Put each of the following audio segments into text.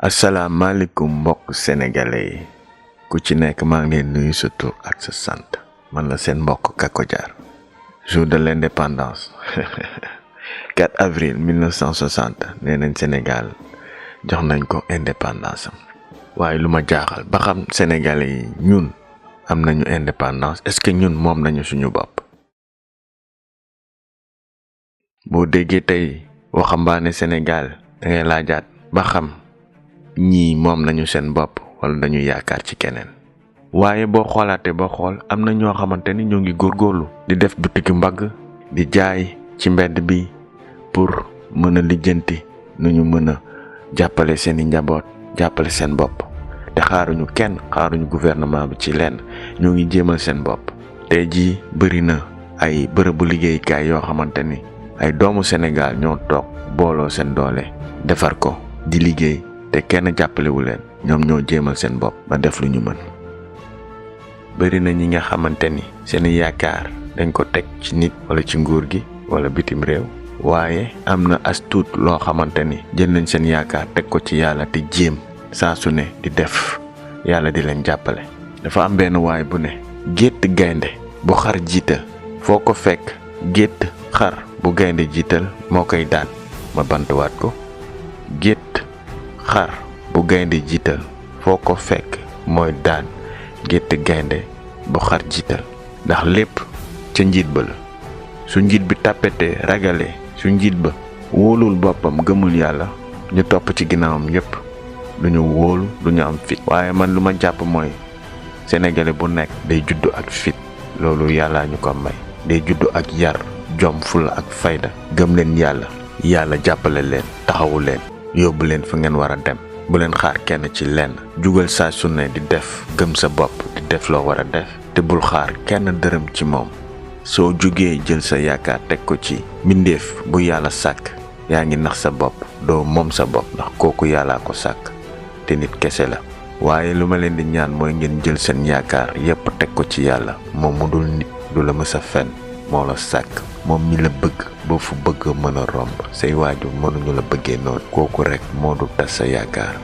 Assalamualaikum mbokk sénégalais ku ci nek ma ngi nuyu sa tour ak sa sante man la sen mbokk Kako Jar jour de l'indépendance 4 avril 1960 nenañ Sénégal jox nañ ko indépendance waye luma jaaxal ba xam sénégalais ñun am nañu indépendance est-ce que ñun mom nañu suñu bop bo déggé tay waxambaane Sénégal da ngay laajaat ba xam ñi mom nañu sen bop wala dañu yaakar ci keneen waye bo xolaté ba xol amna ño xamanteni ñoo ngi gorgolu di def boutique mbag di jaay ci mbedd bi pour mëna lijeenti ñu mëna jappalé seen njabot jappalé sen bop té xaaruñu kenn xaaruñu gouvernement bi ci lenn ñoo ngi jémal sen bop té ji bari na ay bërëbu liggéey kay yo xamanteni ay doomu Sénégal ñoo tok bolo sen doolé défar ko di liggéey té kenn jappalé wu len ñom ñoo jémal sen bop ba def lu ñu mën bari na ñi nga xamanteni seen yaakar dañ ko tek ci nit wala ci nguur gi wala bitim rew waye amna astut lo xamanteni jël nañ seen yaakar tek ko ci yalla té jëm sa su ne di def yalla di len jappalé dafa am ben way bu ne gett gaynde bu xar jital foko fekk gett xar bu gaynde jital mo koy daan ma bantuwaat ko gett xar bu gaynde jital foko fekk moy daan gett gaynde bu xar jital ndax lepp ci njit ba la su njit bi tapete ragalé su njit ba wolul bopam gëmul yalla ñu top ci ginaawam yépp duñu wolu duñu am fit waye man luma japp moy sénégalais bu nek day juddu ak fit lolu yalla ñu ko may day juddu ak yar jom ful ak fayda gëm leen yalla jappalé leen taxawu leen yobbu leen fa ngeen wara dem bu leen xaar kenn ci lenn jugal sa sunné di def gëm sa bop di def lo wara def te bul xaar kenn dërëm ci mom so jugé jël sa yaakaar tek ko ci mindeef bu yalla sak yaangi nax sa bop do mom sa bop ndax koku yalla ko sak te nit kessé la waye luma leen di ñaan moy ngeen jël seen yaakaar yépp tek ko ci yalla mom mu dul nit du la mësa fen mo la sak mom mi la bëgg bo fu bëgg mëna romb say waaju mënu ñu la bëggé non koku rek mo du tass sa yaakaar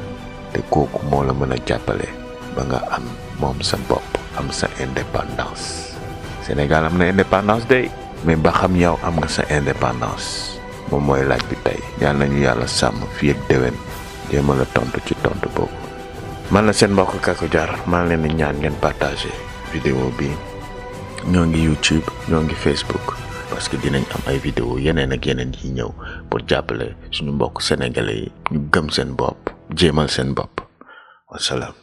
te koku mo la mëna jappalé ba nga am mom sa bop am sa indépendance Sénégal am na indépendance day mais ba xam yow am nga sa indépendance mom moy laaj bi tay yalla nañu yalla sam fi ak dewen jéma la tontu ci tontu bobu man la sen mbokk Kako Jar ma leen di ñaan ngeen partager vidéo bi ñoo ngi YouTube ñoo ngi Facebook parce que dinañ am ay vidéo yeneen ak yeneen yi ñëw pour jàppale suñu mbokk sénégalais yi ñu gëm seen bopp jéemal seen bopp wasalaam